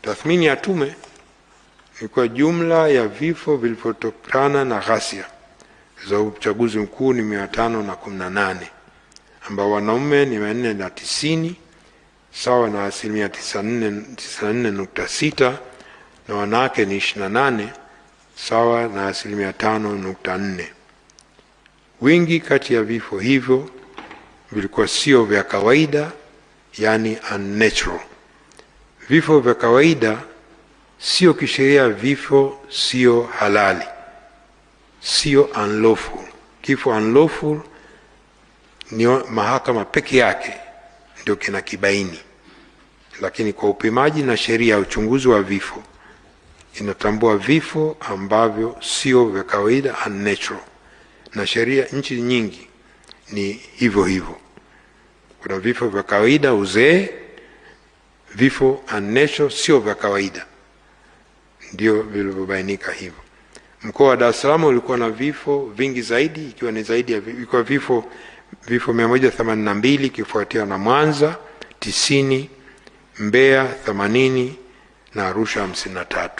Tathmini ya tume ni kwa jumla ya vifo vilivyotokana na ghasia za uchaguzi mkuu ni 518, ambao wanaume ni 490 sawa na asilimia 94.6 na wanawake ni 28 sawa na asilimia 5.4. Wingi kati ya vifo hivyo vilikuwa sio vya kawaida, yani unnatural. Vifo vya kawaida sio kisheria, vifo sio halali, sio unlawful. Kifo unlawful ni mahakama peke yake ndio kinakibaini, lakini kwa upimaji na sheria ya uchunguzi wa vifo inatambua vifo ambavyo sio vya kawaida, unnatural, na sheria nchi nyingi ni hivyo hivyo. Kuna vifo vya kawaida, uzee, vifo unnatural, sio vya kawaida, ndio vilivyobainika hivyo. Mkoa wa Dar es Salaam ulikuwa na vifo vingi zaidi, ikiwa ni zaidi ya ikiwa vifo 182, ikifuatiwa na Mwanza 90, Mbeya 80 na Arusha 53.